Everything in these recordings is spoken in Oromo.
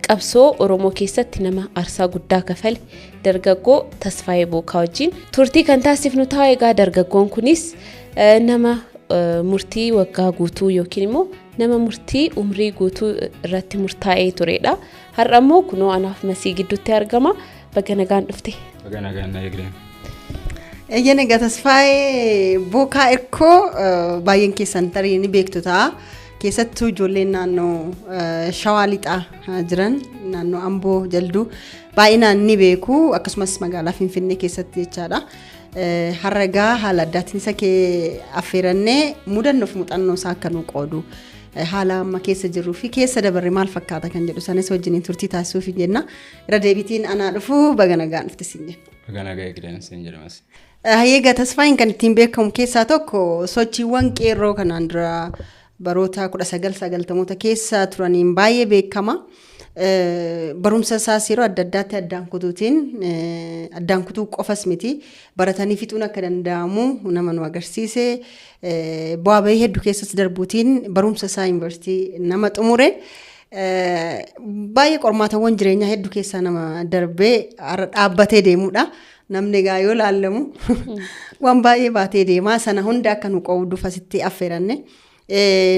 Qabsoo Oromoo keessatti nama aarsaa guddaa kafale dargaggoo Tasfaayee Bookaa wajjin turtii kan taasifnu ta'a. Egaa dargaggoon kunis nama murtii waggaa guutuu yookiin immoo nama murtii umrii guutuu irratti murtaa'ee turedha. Har'a immoo kunoo anaaf Masii gidduutti argama. Baga nagaan dhufte. Baga nagaan na eegdeen. Eeyyeen, egaa Tasfaayee Bookaa Irkoo baay'een keessan tarii ni beektu ta'a. Keessattuu ijoolleen naannoo Shawaa Lixaa jiran, naannoo Amboo, Jalduu baay'inaan ni beeku, akkasumas magaalaa Finfinnee keessatti jechaadha. Har'a egaa haala addaatiin isa kee affeerannee mudannoo fi muuxannoo isaa akka nu qoodu, haala amma keessa jirruu fi keessa dabarre maal fakkaata kan jedhu sanis wajjiniin turtii taasisuuf jenna. Irra deebiitiin anaa dhufu, baga nagaan dhufte siin jenna. Baga nagaa eegdeen siin jedhamas. Egaa Tasfaayin kan ittiin beekamu keessaa tokko sochiiwwan qeerroo kanaan dura baroota 1990moota keessa turaniin baay'ee beekama. Barumsa isaas yeroo adda addaatti addaan kutuutiin, addaan kutuu qofas miti, baratanii fixuun akka danda'amu nama nu agarsiise, bu'aa bahii hedduu keessas darbuutiin barumsa isaa yuunivarsiitii nama xumure. Baay'ee qormaatawwan jireenyaa hedduu keessaa nama darbee har'a dhaabbatee deemudha. Namni egaa yoo laallamu waan baay'ee baatee deema, sana hunda akka nu qooduuf asitti affeeranne.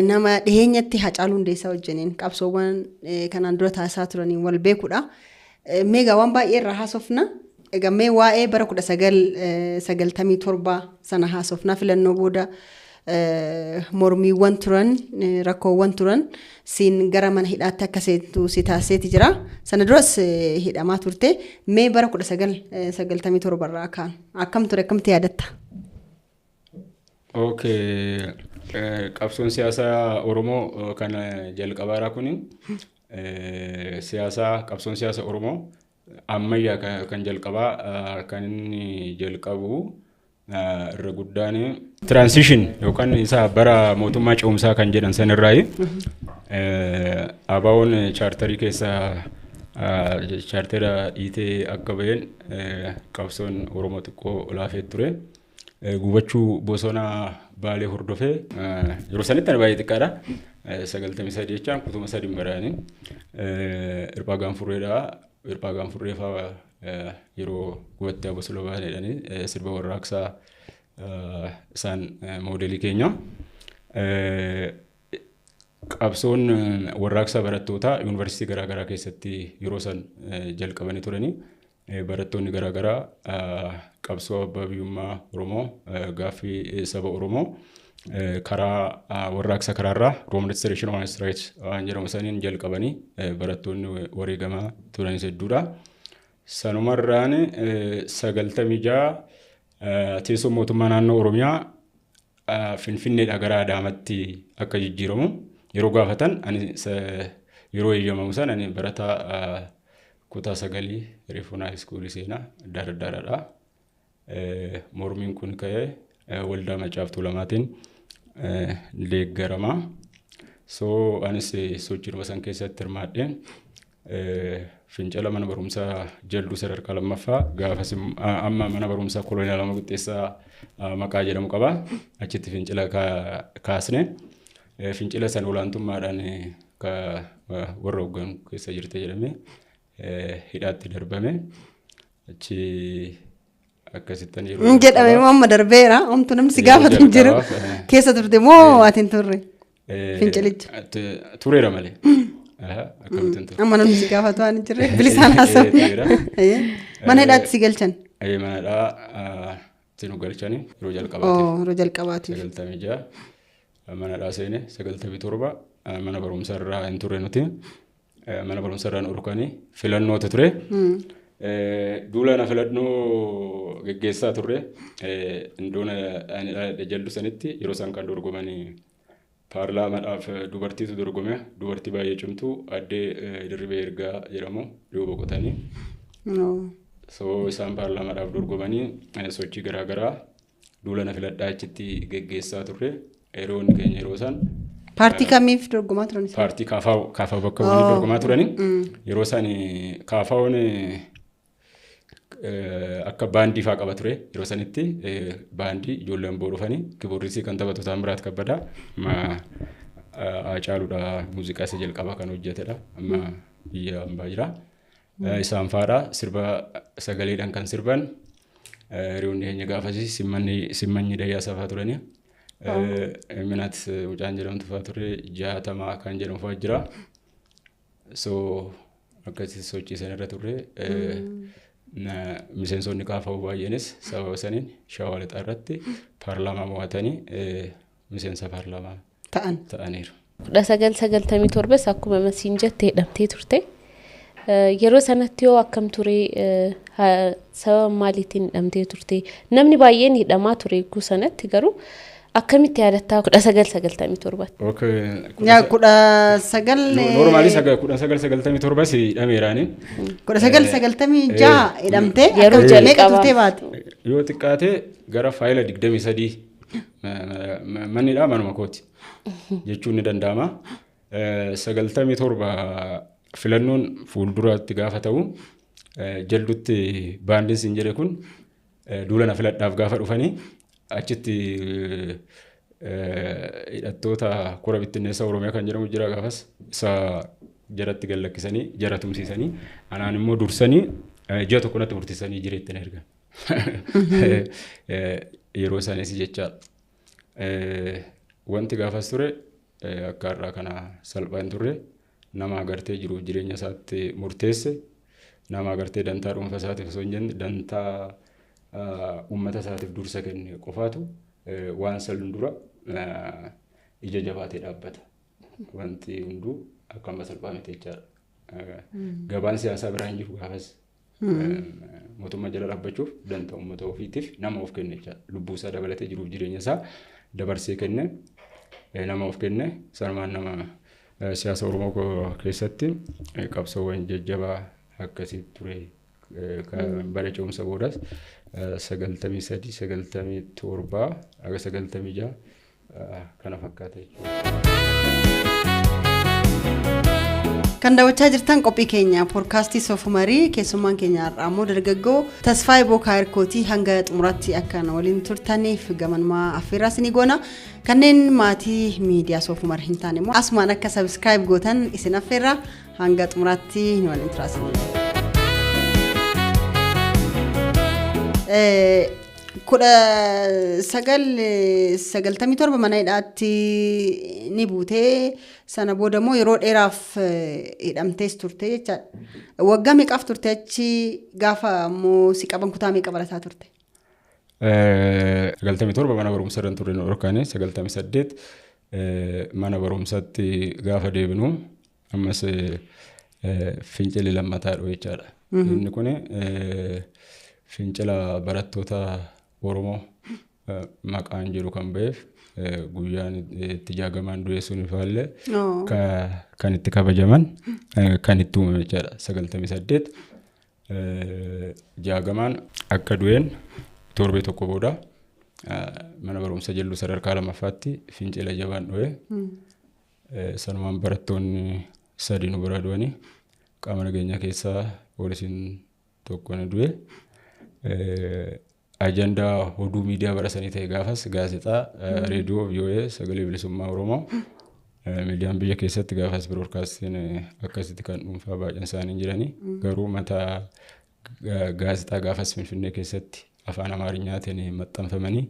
Nama dhiheenyatti Hacaaluu Hundeessaa wajjiniin qabsoowwan kanaan dura taasisaa turaniin wal beekudha. Mee egaa waan baay'ee irraa haasofna. Egaa mee waa'ee bara 1997 sana haasofna. Filannoo booda mormiiwwan turan, rakkoowwan turan siin gara mana hidhaatti akka seentu si taasiseeti jira. Sana duras hidhamaa turte. Mee bara 1997 irraa kaan akkam ture, akkamitti yaadatta? Okay. Qabsoon siyaasaa Oromoo kan jalqabaaraa kuni, siyaasaa qabsoon siyaasa Oromoo ammayyaa kan jalqabaa kan inni jalqabu irra guddaan transition yookaan isa bara mootummaa ce'umsaa kan jedhan sanirraayi. ABO'n chaartarii keessa chaartera dhiitee akka baheen qabsoon Oromoo xiqqoo laafee ture. Gubachuu bosona Baalee hordofee, yeroo sanitti ani baay'ee xiqqaadha. 93 jechaan kutuma sadi baraanii. Hirphaa Gaanfurreedha. Hirphaa Gaanfurree fa'aa yeroo gubattee bosona Baalee jedhanii sirba warraaqsaa isaan moodelii keenya. Qabsoon warraaqsa barattootaa yuunivarsiitii garaagaraa keessatti yeroo san jalqabanii turanii, barattoonni garaagaraa qabsoo abbaa biyyummaa Oromoo, gaaffii saba Oromoo karaa warraaqsa karaarraa, Demonstration on Street waan jedhamu saniin jalqabanii barattoonni wareegamaa turanis hedduudha. Sanumarraan 96 teessoo mootummaa naannoo Oromiyaa Finfinneedha gara Adaamaatti akka jijjiiramu yeroo gaafatan, ani yeroo eeyyamamu san ani barataa kutaa sagalii reefuunaa iskuulii seenaa dardaradha. Mormiin kun ka'ee waldaa Macaaf Tuulamaatiin deeggarama. So anis sochiidhuma san keessatti hirmaadheen fincila mana barumsaa Jalduu sadarkaa lammaffaa, gaafas amma mana barumsaa Koloneel Alamuu Qixxeessaa maqaa jedhamu qaba. Achitti fincila kaasne. Fincila san olaantummaadhaan warra hoogganu keessa jirte jedhamee hidhaatti darbame. Achi akkasittan yeroo Hin jedhame moo amma darbeera? Homtuu namni si gaafatu hin jiru. Keessa turte moo ati hin turre? Fincilicha. Tureera malee. Akkamittiin ture? Amma namni si gaafatu waan hin jirre bilisaan haasa'u. Tureera. Mana hidhaatti si galchan? Mana hidhaa itti nu galchani yeroo jalqabaatiif. Oo, yeroo jalqabaatiif. 96 mana hidhaa seene, 97 mana barumsaa irraa hin turre nuti. Mana barumsaa irraa nu dhorkanii filannootu ture. Duula na filannoo geggeessaa turre. Iddoon ani dhaladhe Jaldu sanitti yeroo isaan kan dorgomanii paarlaamaadhaaf dubartiitu dorgome. Dubartii baay'ee cimtuu, addee Dirribee Ergaa jedhamu, dhiyoo boqotanii. So isaan paarlaamaadhaaf dorgomanii sochii garaagaraa duula na filadhaa achitti geggeessaa turre. Yeroo inni keenya yeroo isaan Paartii kamiif dorgomaa turan isaan? Paartii KFO bakka bu'anii dorgomaa turani. Yeroo isaan KFO'n akka baandii fa'aa qaba ture. Yeroo sanitti baandii ijoolleen Amboo dhufanii kiboordisii kan taphatu Taamiraat Kabbadaa, amma Haacaaluudha muuziqaa isa jalqabaa kan hojjetedha. Amma Biyya hambaa jira. Isaan faadha sirba sagaleedhaan kan sirban. Hiriyoonni keenya gaafasii Simmanyi Dayyaasaa fa'aa turani. Minaat mucaan jedhamtu fa'aa ture, Jaatamaa kan jedhamu fa'aa jira. So akkasii sochii san irra turre. Miseensonni KFO baay'eenis sababa saniin Shawaa Lixaa irratti paarlaamaa mo'atanii miseensa paarlaamaa ta'an. Ta'aniiru. 1997s akkuma masiin jette hidhamtee turte. Yeroo sanatti yoo akkam ture? Sababa maaliitiin hidhamtee turte? Namni baay'een hidhamaa ture eeguu sanatti, garuu akkamitti yaadattaa 1997tti? Yaa 19 Normally 1997s hidhameeraani. 1996 hidhamtee Yeroo akkam meeqa jalqabaaf. turtee baate? Yoo xiqqaate gara faayila 23 mannidha, manuma kooti jechuun ni danda'ama. 97 filannoon fuulduraatti gaafa ta'u, Jaldutti baandiin siin jedhe kun duula na filadhaaf gaafa dhufanii, achitti hidhattoota kora bittinneessa Oromiyaa kan jedhamu jira gaafas, isa jaratti gad lakkisanii jara tumsiisanii, anaan immoo dursanii ji'a tokko natti murteessanii jireetti na ergan. Yeroo sanis jechaadha. Wanti gaafas ture akka har'aa kana salphaa hin turre. Nama agartee jiruuf jireenya isaatti murteesse, nama agartee dantaa dhuunfaa isaatiif osoo hin jenne dantaa uummata isaatiif dursa kenne qofaatu waan san dura ija jabaatee dhaabbata. Wanti hunduu akka amma salphaa miti jechaadha. Gabaan siyaasaa biraa hin jiru gaafas. Mootummaa jala dhaabbachuuf dantaa uummata ofiitiif nama of kenne jechaadha. Lubbuu isaa dabalatee jiruuf jireenya isaa dabarsee kenne, nama of kenne, sanumaan nama siyaasa Oromoo keessatti qabsoowwan jajjabaa akkasii ture. Bara ce'umsa boodas 93, 97 haga 96 kana fakkaata jechuudha. Kan daawwachaa jirtan qophii keenya poodkaastii Soofumarii, keessummaan keenya har'aa immoo dargaggoo Tasfaayee Bookaa Hirkootii. Hanga xumuraatti akka nu waliin turtaniif gamanumaa affeerraa isinii goona. Kanneen maatii miidiyaa Soofumar hin taane immoo asumaan akka subscribe gootan isin affeerraa, hanga xumuraatti nu waliin turaa isin. 1997 mana hidhaatti ni buutee, sana booda immoo yeroo dheeraaf hidhamtees turte jechaadha. Waggaa meeqaaf turte achi? Gaafa immoo si qaban kutaa meeqa barataa turte? 97 mana barumsa irra turre, nu dhorkanii. 98 mana barumsaatti gaafa deebinu ammas fincilli lammataa dhufe jechaadha. Inni kun fincila barattoota Oromoo maqaan jiru kan ba'eef, guyyaan itti Jaagamaan du'e sun ifaallee kan itti kabajaman kan itti uumame jechaadha. 98 Jaagamaan akka du'een torbee tokko booda mana barumsa Jalluu sadarkaa lamaffaatti fincila jabaan dhufe. Sanumaan barattoonni sadi nu bira du'anii, qaama nageenyaa keessaa poolisiin tokko ni du'e. Ajandaa oduu miidiyaa bara sanii ta'e gaafas gaazexaa, reediyoo VOA, Sagalee Bilisummaa Oromoo, miidiyaan biyya keessatti gaafas broadcastiin akkasitti kan dhuunfaa baay'een isaanii hin jiranii, garuu mataa gaazexaa gaafas Finfinnee keessatti afaan Amaarinyaatiin maxxanfamanii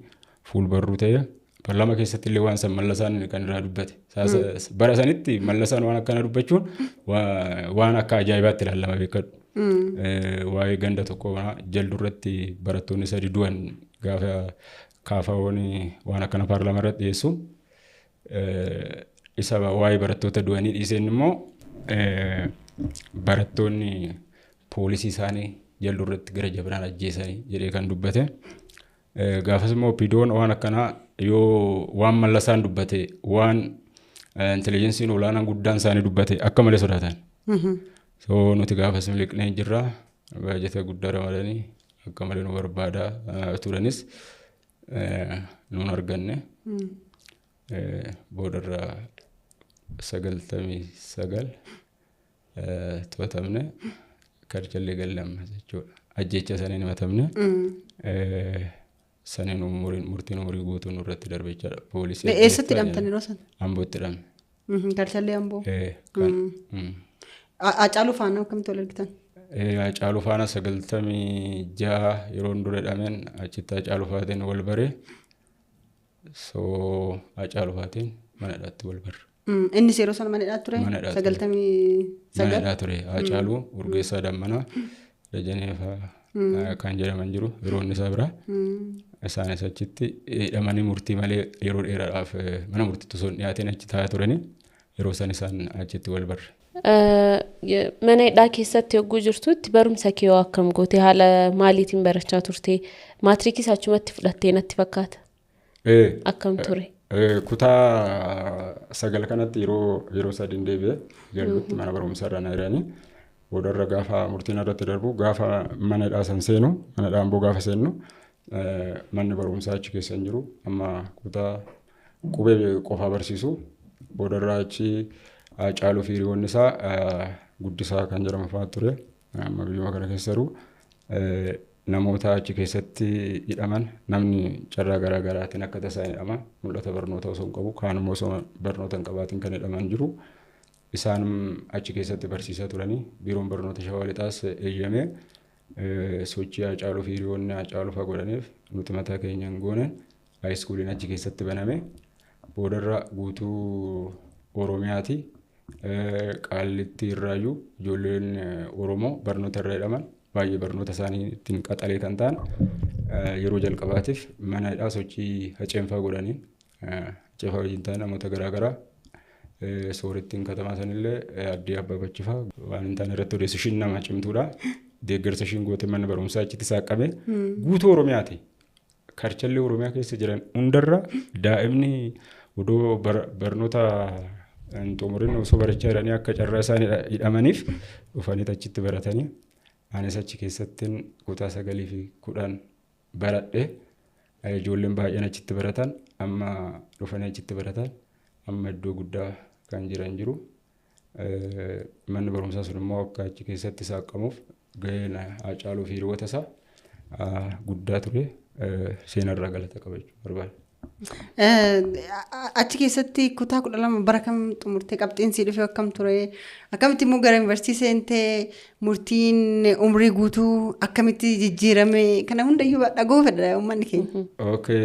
fuulbarruu ta'e. Paarlaamaa keessatti illee waan san Mallasaan kan irraa dubbate. Bara sanitti Mallasaan waan akkana dubbachuun waan akka ajaa'ibaatti ilaalama, beekadhu. Waa'ee ganda tokko Jaldurratti barattoonni sadi du'an gaafa KFO'n waan akkana paarlaamaa irratti dhiyeessu. Isa waa'ee barattoota du'anii dhiiseen immoo barattoonni poolisii isaanii Jaldurratti gara jabinaan ajjeesanii jedhee kan dubbate. Gaafas immoo OPDO'n waan akkanaa yoo waan Mallasaan dubbate, waan intelligenceiin olaanaan guddaan isaanii dubbate akka malee sodaatan. So nuti gaafas miliqnee jirra. Baajata guddaa ramadanii akka malee nu barbaadaa turanis nuun arganne. Boodarra 99 to'atamne, karchallee galle amma jechuudha. Ajjecha saniin himatamne. Saniin umuriin murtiin umurii guutuu nurratti darbe jechaadha. Poolisii Eessatti hidhamtan yeroo sana? Ambootti hidhamne. Karchallee Amboo. Haacaaluu faana akkamitti wal argitan? Haacaaluu faana 96 yeroo dura hidhameen achitti Haacaaluu faatiin wal bare. So Haacaaluu faatiin mana hidhaatti wal barre. Innis yeroo sana mana hidhaa ture? Mana hidhaa ture. 99? Mana hidhaa ture. Haacaaluu, Urgeessaa Dammanaa, Dajanee fa'aa kan jedhaman jiru yeroo inni isaa bira. Isaanis achitti hidhamanii murtii malee yeroo dheeraadhaaf mana murtiitti osoo hin dhiyaatin achi taa'aa turanii yeroo san isaan achitti wal barre. Mana hidhaa keessatti yogguu jirtutti barumsa kee hoo akkam goote? Haala maaliitiin barachaa turte? Maatirikis achumatti fudhattee natti fakkaata. Akkam ture? Kutaa 9 kanatti yeroo sadiin deebi'ee jallutti mana barumsaa irraa na hiranii boodarra gaafa murtiin irratti darbu gaafa mana hidhaa san seenu mana hidhaa Amboo gaafa seennu manni barumsaa achi keessa hin jiru amma kutaa qubee qofaa barsiisu boodarra achi Haacaaluu fi hiriyoonni isaa Guddisaa kan jedhamu fa'aa ture amma biyyuma kana keessa jiru namoota achi keessatti hidhaman namni carraa garaa garaatiin akka tasaa hidhama mul'ata barnoota osoo hin qabu kaan immoo osoo barnoota hin qabaatiin kan hidhaman jiru isaan achi keessatti barsiisaa turanii biiroon barnoota Shawaa Lixaas eeyyamee sochii Haacaaluu fi hiriyoonni Haacaaluu fa'aa godhaniif nuti mataa keenya hin goone haayiskuuliin achi keessatti baname boodarra guutuu Oromiyaati. Qaallitti irraayyuu ijoolleen Oromoo barnoota irra hidhaman baay'ee barnoota isaanii ittiin qaxalee kan ta'an yeroo jalqabaatiif mana hidhaa sochii Haceenfaa godhaniin Haceenfaa wajjin ta'an namoota garaa garaa soorettiin katamaa sanillee Addee Abbabachifaa waan hin taane irratti odeessu ishiin nama cimtuudha. Deeggarsa ishiin goote manni barumsaa achitti saaqqame guutuu Oromiyaati. Karchallee Oromiyaa keessa jiran hundarra daa'imni odoo barnoota hin xumurin osoo barachaa jiranii akka carraa isaan hidhamaniif dhufanii achitti baratanii anis achi keessattiin kutaa 9 fi 10 baradhe ijoolleen baay'een achitti baratan amma dhufanii achitti baratan amma iddoo guddaa kan jiran jiru. Manni barumsaa sun immoo akka achi keessatti saaqqamuuf gaheen Haacaaluu fi hiriyoota isaa guddaa ture seenarraa galata qabachuu barbaada. Achi keessatti kutaa 12 bara kam xumurtee qabxiin sii dhufe akkam ture? Akkamitti immoo gara yuunivarsiitii seentee murtiin umrii guutuu akkamitti jijjiirame? Kana hundayyuu dhaga'uu fedha uummanni keenya. Okay,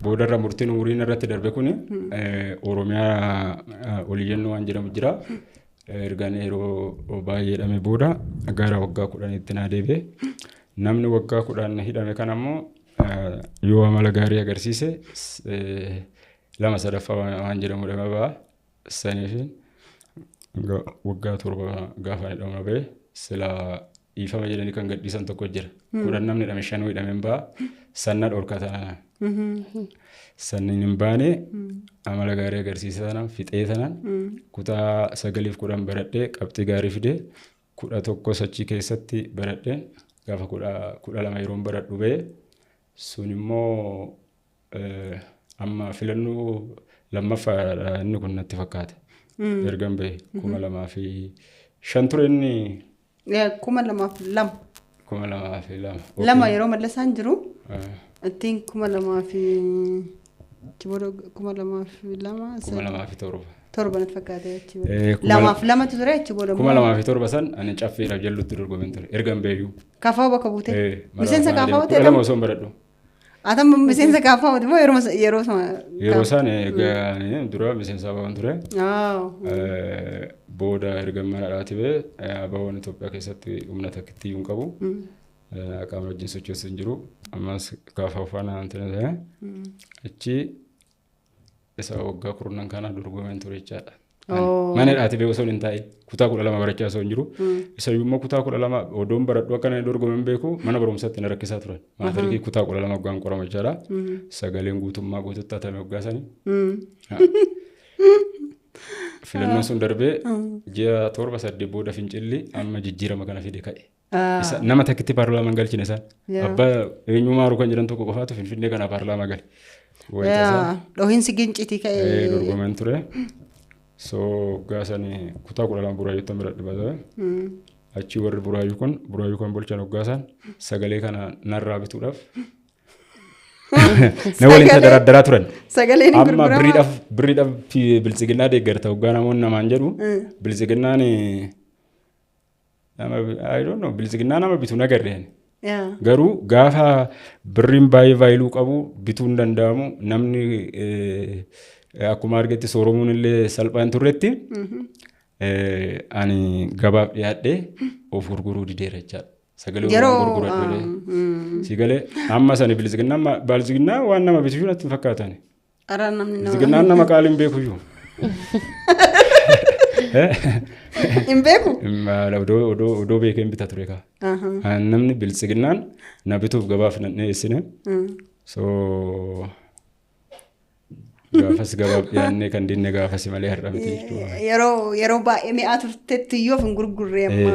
boodarra murtiin umriin irratti darbe kuni Oromiyaa oliyyannoo waan jedhamu jira. Ergaan yeroo baay'ee hidhame booda gara waggaa 10tti naa deebi'e. Namni waggaa 10 hidhame kana immoo yoo amala gaarii agarsiise 2/3 waan jedhamu dhama ba'a. Saniif waggaa 7 gaafa hidhamu ba'e sila dhiifama jedhanii kan gadhiisan tokko jira. 10 namni hidhame 5 hidhame hin ba'a. Sanna dhorkaa taanaan. Sanniin hin baane amala gaarii agarsiise sanaan fixee sanaan kutaa 9 fi 10 baradhee qabxii gaarii fidee 11 achi keessatti baradheen gaafa 12 yeroon baradhu ba'e sun immoo amma filannoo lammaffaadha inni kun natti fakkaate. Ergan ba'e 2005 ture inni. 2002. 2002. Lama yeroo Mallasaan jiru. Ittiin 2000 fi achi booda 2002. 2007. Torba natti fakkaate achi booda. 2 fi 2tu ture achi booda. 2007 san ani caffeedhaaf jallutti dorgomeen ture. Ergan ba'eyyuu. Kaafaa bakka buute. Miseensa kaafaa ta'e. 12 osoo hin baradhu. Atam miseensa kaafaa moo yeroo sana? Yeroo isaan dura miseensa ABO'n ture. Booda erga mana dhaati ba'e ABO'n Itoophiyaa keessatti humna takkitti hin qabu. Qaama wajjin sochoosu hin jiru. Ammas kaafaa faana wanti ta'e. Achi isa waggaa 10 kana dorgomeen ture jechaadha. Mana dhaati ba'e osoo hin taa'in kutaa 12 barachaa osoo hin jiru. Isa immoo kutaa 12 odoon baradhu akka inni dorgomeen beeku mana barumsaatti na rakkisaa turan. Maatirikii kutaa 12 waggaan qorama jechaadha. Sagaleen guutummaa guututti hatame waggaa sanii. Filannoon sun darbee ji'a 7 8 booda fincilli amma jijjiirama kana fide ka'e. Nama takkitti paarlaamaan galchine isaan. Abbaa eenyumaa kan jedhan tokko qofaatu Finfinnee kana paarlaamaa gale. Dhohiinsi gincitii ka'e. Dorgomeen ture. So waggaa sanii kutaa 12 Buraayyuutti bira dhibata. Achi warri Buraayyuu kun Buraayyuu kan bulchan waggaa san sagalee kana narraa bituudhaaf Na waliin tadaraaddaraa turan. Sagaleen hin Amma gurguramaa. birriidhaaf biltsiginnaa deeggarta hoggaa namoonni namaan jedhu, biltsiginnaan nama, I don't know, biltsiginnaa nama bitu nagarreen. Garuu gaafa birriin baay'ee value qabu bituu hin danda'amu, namni akkuma argetti sooromuun illee salphaa hin turretti, ani gabaaf dhiyaadhee of gurguruu dideera jechaadha. Sagalee Yeroo Oromoo gurguradhu jedhee. Si galee amma sani biltsiginnaa waan nama bitu natti hin fakkaatan. Araa, namni nama. Biltsiginnaan nama qaaliin beeku iyyuu. Hin beeku? Odoo beekeen bita ture kaa. Namni biltsiginnaan na bituuf gabaaf na dhiyeessine. So gaafas gabaaf dhiyaannee kan dinne gaafas malee har'a miti jechuudha. Yeroo baay'ee mi'aa turtetti iyyuu of hin gurgurre, amma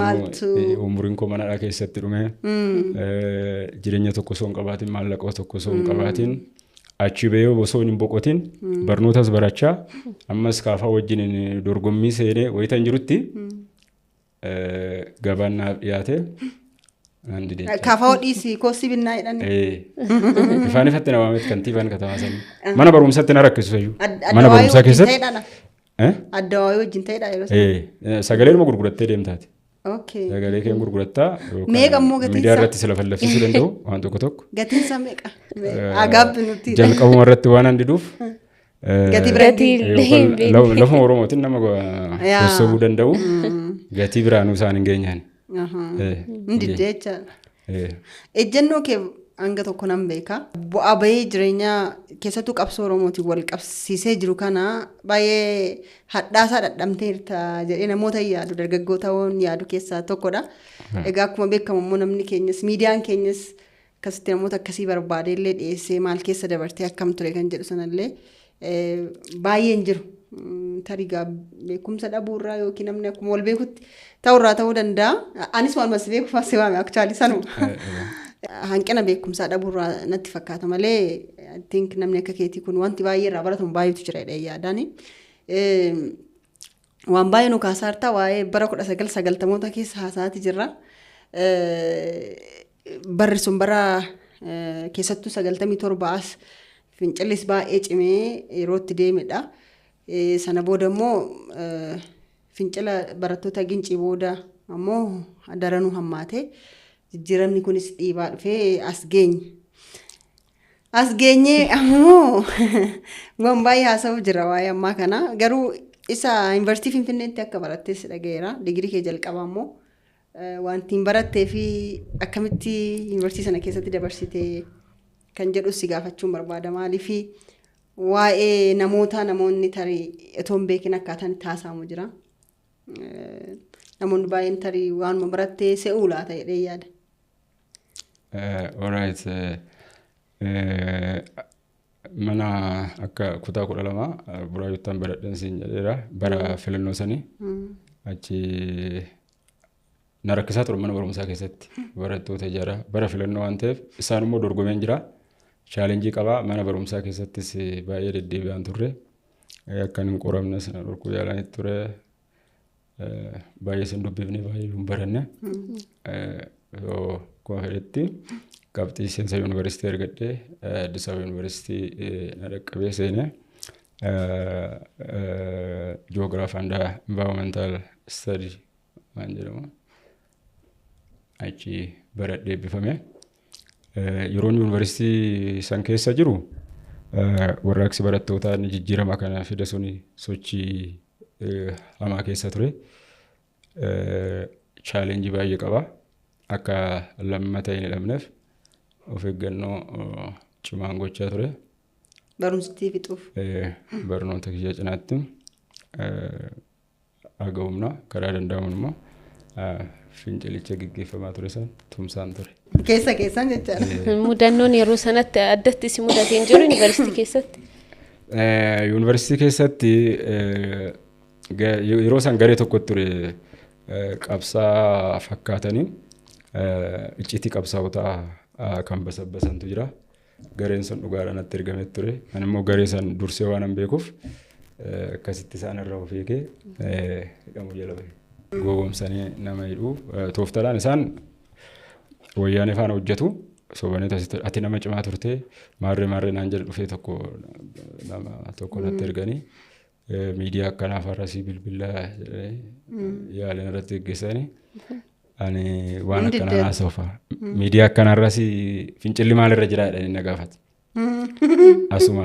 maaltu? Umuriin koo manadhaa keessatti dhume, jireenya tokko osoo hin qabaatin, maallaqa tokko osoo hin qabaatin, achi bahee osoo hin boqotin, barnootas barachaa, ammas kaafaa wajjin dorgommii seenee wayitan jirutti gabaan naaf dhiyaate naan dide. Kaafaa hodhiisi koosii binnaa jedhan. Ifaan ifatti na waametti kantiibaan katamaa sanii. Mana barumsaatti na rakkisu iyyuu. Mana Adda waayee barumsaa wajjin keessatti. ta'edha. Adda waayee wajjin ta'edha yeroo sana. Sagaleedhuma gurgurattee deemtaati. Sagalee kee gurgurattaa yookaan Meeqa immoo gatiin miidiyaa isaa? irratti si lafallafsiisuu danda'u waan tokko tokko. Gatiin isaa meeqa? Agaabbi nuti. Jalqabuma irratti waan an diduuf. Gatii bira Gatii illee hin beekne. Lafuma Oromootiin nama sossobuu danda'u, gatii biraanuu isaan hin geenyaan. Hin diddee jechaadha. Ejjennoo kee hanga tokko nan beeka. Bu'aa bahii jireenyaa keessattuu qabsoo Oromootiin wal qabsiisee jiru kana baay'ee hadhaasaa dhadhamteerta jedhee namoota yaadu, dargaggoota yaadu keessaa tokkodha. Egaa akkuma beekamu immoo namni keenyas, miidiyaan keenyas akkasitti namoota akkasii barbaadee illee dhiyeessee maal keessa dabartee akkam ture kan jedhu sanallee baay'een jiru. Tarii gaa beekumsa dhabuurraa yookiin namni akkuma wal beekutti ta'urraa ta'uu danda'a. Anis waanuma si beekuuf as waame, actually sanuma. Hanqina beekumsaa dhabuurraa natti fakkaata malee, I think namni akka keetii kun wanti baay'ee irraa baratamu baay'eetu jira jedhee yaadaani. Waan baay'ee nu kaasaa jirta, waa'ee bara 1990moota keessa haasaati jirra. Barri sun bara keessattuu 97 as fincillis baay'ee cimee yeroo itti deemedha. Sana booda immoo fincila barattoota Gincii booda ammoo daranuu hammaate. Jijjiiramni kunis dhiibaa dhufee as geenye. As geenyee ammoo waan baay'ee haasa'u jira waa'ee ammaa kana. Garuu isa yuunivarsiitii Finfinneetti akka barattes dhaga'eera. Digirii kee jalqabaa immoo wanti hin barattee fi akkamitti yuunivarsiitii sana keessatti dabarsite kan jedhu si gaafachuun barbaada. Maaliif waa'ee namoota namoonni tarii otoo hin beekin akkaataan itti haasa'amu jira. Namoonni baay'een tarii waanuma barattee se'uu laata jedhee yaada. Alright. Mana akka kutaa 12 Buraayyuttaan baradhan siin jedheera bara filannoo sanii. Achi na rakkisaa ture mana barumsaa keessatti barattoota jara bara filannoo waan ta'eef, isaan immoo dorgomeen jira. Challenge qabaa, mana barumsaa keessattis baay'ee deddeebi'aan turre. Akkan hin qoramnes na dhorkuu yaalanitti ture. Baay'ee sin dubbifne, baay'ee hin baranne. Akkuma fedhetti qabxii seensa yuunivarsiitii argadhee Addis Ababa Yuunivarsiitii na dhaqqabee seenee Geography and Environmental Study waan jedhamu achi baradhee eebbifame. Yeroon yuunivarsiitii san keessa jiru warraaqsi barattootaa inni jijjiirama kana fide suni sochii hamaa keessa ture. Challenge baay'ee qaba. Akka lammata hin hidhamneef of eeggannoo cimaan gochaa ture. Barumsitti fixuuf. Barnoota kiyya cinaatti haga humna karaa danda'amuun immoo fincilicha gaggeeffamaa ture san tumsaan ture. Keessa keessan jechaadha. Mudannoon yeroo sanatti addatti si mudatee hin jiru yuunivarsiitii keessatti? Yuunivarsiitii keessatti yeroo san garee tokko ture, qabsaa fakkaatanii icciitii qabsaa'otaa kan basabbasantu jira. Gareen sun dhugaadhaan natti ergamee ture. Ani immoo garee san dursee waan hin beekuuf akkasitti isaan irraa of eegee hidhamuu jala bahe. Gowwoomsanii nama hidhuu tooftaadhaan isaan wayyaanee faana hojjetu. Sobanii asitti ati nama cimaa turte, maarree maarree naan jedhe. Dhufee tokko nama tokko natti erganii, miidiyaa akkanaaf har'asii bilbila jedhanii yaalan irratti geggeessanii. Ani waan Hundi akkanaa deema. haasawfa. Miidiyaa akkanaarras fincilli maalirra jira jedhanii na gaafatu. Asuma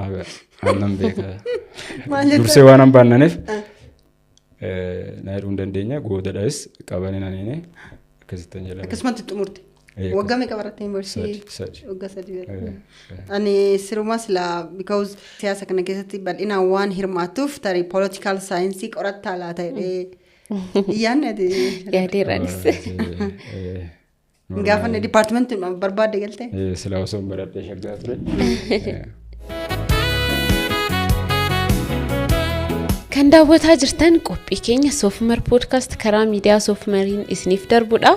annan beeka. Maal jetta? Dursee waan hin baannaneef na hidhuu hin dandeenya. Goodadhas qabanii naniini akkasitti hin jedhame. Akkasumatti xumurte. Waggaa meeqa baratte yuunivarsiitii? 3. Waggaa 3 baratte. Ani sirumaa silaa, because siyaasa kana keessatti bal'inaan waan hirmaattuuf, tarii political science qorattaa laata jedhee yaadne ati. Yaadeeraanis. Hin gaafanne, departmentii barbaadde galte? Silaa osoo hin baradhee shaggaa ture. Kan daawwataa jirtan qophii keenya Soofumar Podcast karaa miidiyaa Soofumariin isiniif darbudha.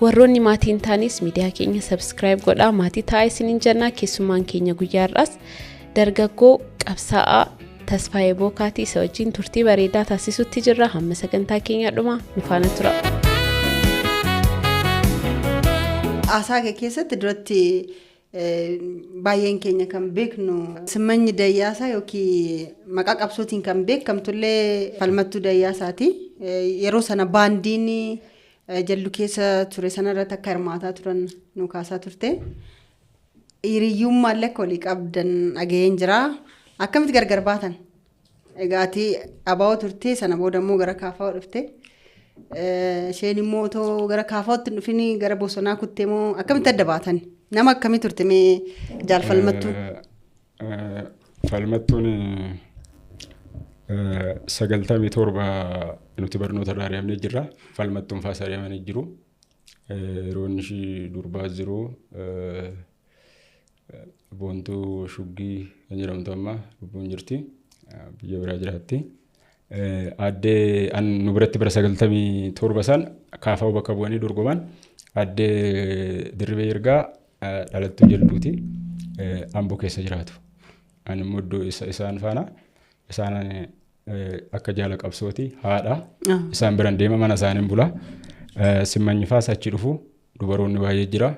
Warroonni maatiin taanis miidiyaa keenya subscribe godhaa maatii ta'aa isiniin jenna. Keessummaan keenya guyyaa har'aas dargaggoo qabsaa'aa Tasfaayee Bookaatii. Isa wajjin turtii bareedaa taasisutti jirra. Hamma sagantaa keenya dhuma nu faana tura. Haasaa kee keessatti duratti baay'een keenya kan beeknu Simmanyi Dayyaasaa yookiin maqaa qabsootiin kan beekamtullee Falmattuu Dayyaasaati. Yeroo sana baandiin jallu keessa ture sanarratti akka hirmaataa turan nu kaasaa turte. Hiriyyummaallee akka walii qabdan dhaga'een jira. Akkamitti gargar baatan? Egaa ati ABO turte, sana booda immoo gara KFO dhufte. Isheen immoo otoo gara KFOtti hin dhufin gara bosonaa kuttee moo akkamitti adda baatan? Nama akkamii turte mee jaal Falmattuu? Falmattuun 97 nuti barnoota irraa ari'amnee jirra. Falmattuun faas ari'amanii jiru. Yeroo inni ishii durbaa jiru, Boontuu Shuggii kan jedhamtu amma lubbuun jirti. Biyya biraa jiraatti. Addee an nu biratti bara 97 san KFO bakka bu'anii dorgoman addee Dirribee Yirgaa dhalattuu Jalduuti. Amboo keessa jiraatu. Ani immoo iddoo isaan faana isaan akka jaala qabsooti haadha. Isaan biran deema, mana isaaniin bula. Simmanyi faas achi dhufu, dubaroonni baay'ee jira.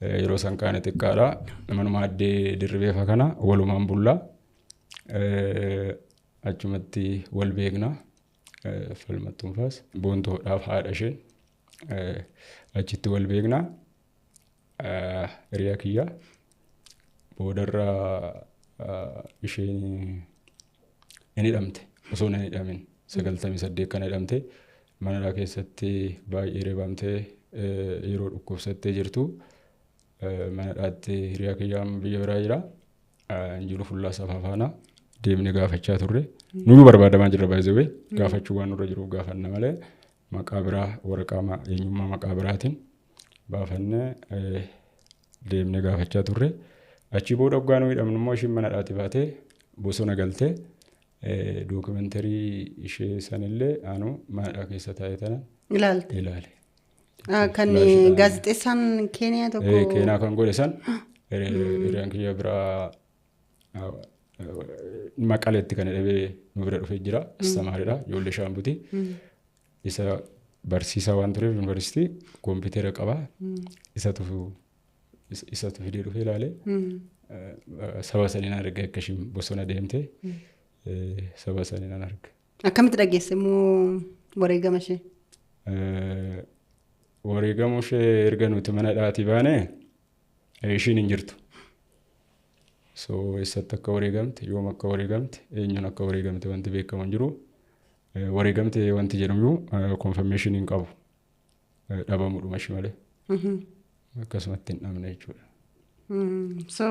Yeroo san kaane xiqqaadha. Manuma addee Dirribee fa kana walumaan bulla. Achumatti wal beekna. Falmattuun faas Boontoodhaaf haadha isheen achitti wal beekna. Hiriyaa kiyya boodarra isheen hin hidhamte, osoo hin hidhamin 98 kan hidhamte, mana keessatti baay'ee reebamtee yeroo dhukkubsattee jirtu mana dhaatti hiriyaa kiyyaa biyya biraa jira. Injiru fullaa safaa faana deemnee gaafachaa turre. Nuyu barbaadamaa jirra, baay'ee gaafachuu waan nurra jiruuf gaafanna malee maqaa biraa, waraqaa eenyummaa maqaa biraatiin baafannee deemnee gaafachaa turre. Achii booda hoggaa nu hidhamnu immoo ishiin mana dhaati baatee bosona galtee, documentary ishee sanillee anu mana keessa taa'ee tana Ilaalte. ilaale. Kan gaazexeessaan Keeniyaa tokko. Keenyaa kan godhe san hiriyaan kiyya biraa Maqaleetti kan hidhamee nu bira dhufee jira. Samaariidha. Ijoollee Shaambuti. Isa barsiisaa waan tureef yuunivarsiitii kompiitara qaba. Isatu fidee dhufee ilaale. Saba saniin arge, akka ishiin bosona deemte saba saniin arge. Akkamitti dhageesse immoo wareegama ishee? Wareegama ishee erga nuti mana dhaatii baane ishiin hin jirtu. So eessatti akka wareegamte, yoom akka wareegamte, eenyuun akka wareegamte wanti beekamu hin jiru. Wareegamte wanti jedhamu confirmation hin qabu. Dhabamuudhuma ishee malee. Akkasumatti hin dhabne jechuudha. So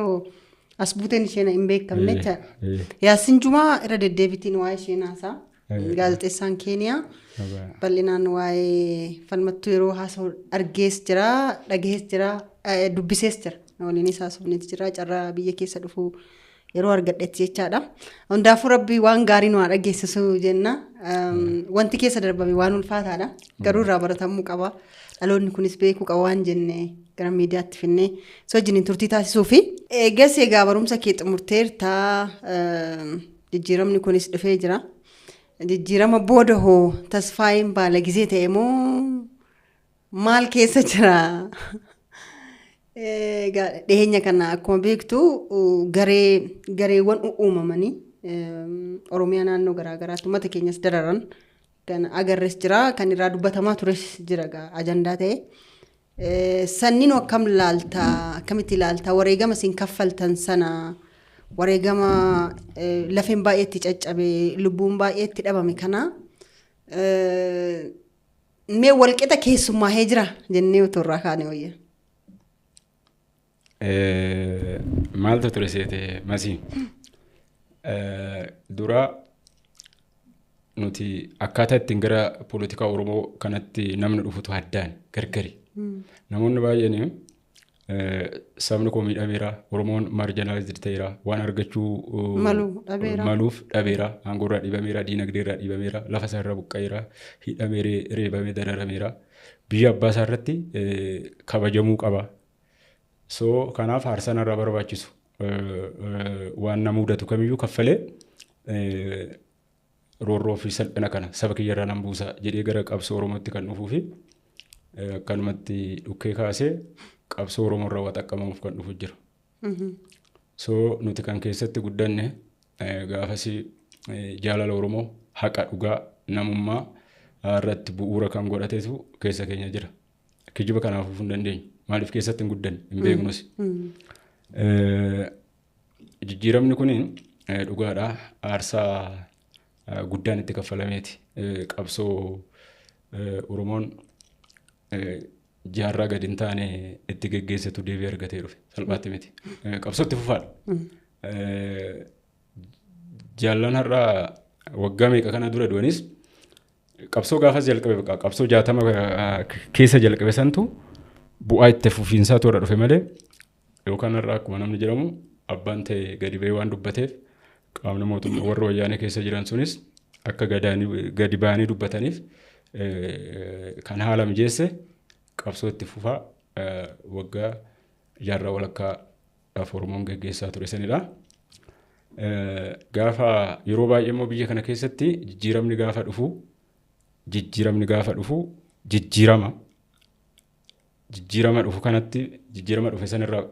as buuteen isheen hin beekamne jechaadha. Yaasin Jumaa irra deddeebitiin waa'ee isheen haasaa. Gaazexeessaan Keeniyaa bal'inaan waa'ee Falmattuu yeroo haasa'u argees jira, dhagahees jira, dubbisees jira. Waliinis haasofneeti jira, carraa biyya keessa dhufu yeroo argadhetti jechaadha. Hundaafuu Rabbi waan gaarii nu haa dhageessisu jenna. Wanti keessa darbame waan ulfaataadha. Garuu irraa baratamuu qaba. Dhaloonni kunis beekuu qaba waan jenne gara miidiyaatti finnee so wajjiniin turtii taasisuu fi. Eegas egaa barumsa kee xumurteerta, jijjiiramni kunis dhufee jira. Jijjiirama booda hoo Tasfaayin baala gizee ta'e moo maal keessa jira? Egaa dhiyeenya kana akkuma beektu gareewwan uumamanii Oromiyaa naannoo garaa garaatti uummata keenyas dararan kan agarres jira, kan irraa dubbatamaa tures jira ajandaa ta'e. Sanniin akkam laaltaa, akkamitti ilaaltaa wareegama isin kaffaltan sana, wareegama lafeen baay'eetti caccabe, lubbuun baay'eetti dhabame kana mee walqixa keessummaahee jira jennee otoo irraa kaane wayya. Maaltu ture seete Masii? Dura nuti akkaataa ittiin gara poolitikaa Oromoo kanatti namni dhufutu addaan gargari. Namoonni baay'een sabni koo miidhameera, Oromoon marginalized ta'eera, waan argachuu maluuf dhabeera, aangoorraa dhiibameera, diinagdeerraa dhiibameera, lafa isaarraa buqqa'eera, hidhamee, reebamee, dararameera, biyya abbaa isaa irratti kabajamuu qaba. So kanaaf aarsaan irraa barbaachisu waan nama mudatu kamiyyuu kaffalee roorroo fi salphina kana saba kiyyarraa nan buusa jedhee gara qabsoo Oromootti kan dhufuu fi akkanumatti dhukkee kaasee qabsoo Oromoo irraa waa xaqqamamuuf kan dhufu jira. So nuti kan keessatti guddanne gaafasii jaalala Oromoo, haqa, dhugaa, namummaa irratti bu'uura kan godhatetu keessa keenya jira. Kijiba kanaafuu hin dandeenyu. Maaliif keessatti hin guddanne, hin beeknus. Jijjiiramni kun dhugaadha. Aarsaa guddaan itti kaffalameeti. Qabsoo Oromoon jaarraa gadi hin taane itti geggeessatu deebii argatee dhufe. Salphaatti miti. Qabsoo itti fufaadha. Jaallan har'aa waggaa meeqa kana dura du'anis qabsoo gaafas jalqabe, bakka qabsoo 60 keessa jalqabe santu bu'aa itti fufiinsaatu irra dhufe malee, yookaan har'a akkuma namni jedhamu abbaan ta'e gadi ba'ee waan dubbateef qaamni mootummaa warra wayyaanee keessa jiran sunis akka gadi ba'anii dubbataniif kan haala mijeesse qabsoo itti fufaa waggaa jaarraa walakkaadhaaf Oromoon geggeessaa ture sanidha. Gaafa yeroo baay'ee immoo biyya kana keessatti jijjiiramni gaafa dhufu jijjiirama dhufu kanatti, jijjiirama dhufe sanirraa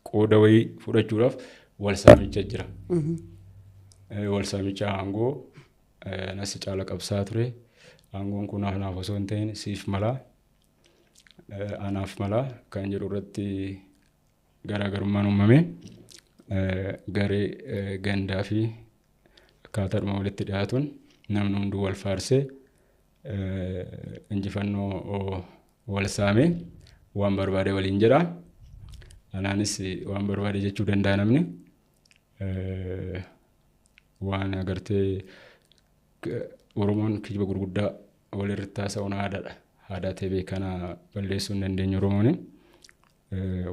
qooda wayii fudhachuudhaaf wal saamicha jira. Wal saamicha aangoo, nasi caala qabsaa ture. Aangoon kun anaaf osoo hin ta'in siif malaa, anaaf malaa kan jedhu irratti garaagarummaan uumame garee gandaa fi akkaataadhuma walitti dhiyaatuun namni hunduu wal faarsee injifannoo wal saamee waan barbaade waliin jedha. Anaanis waan barbaade jechuu danda'a namni. Waan agartee Oromoon kijiba gurguddaa walirratti haasa'uun aadaadha. Aadaa ta'e beekana balleessuu hin dandeenyu Oromoon.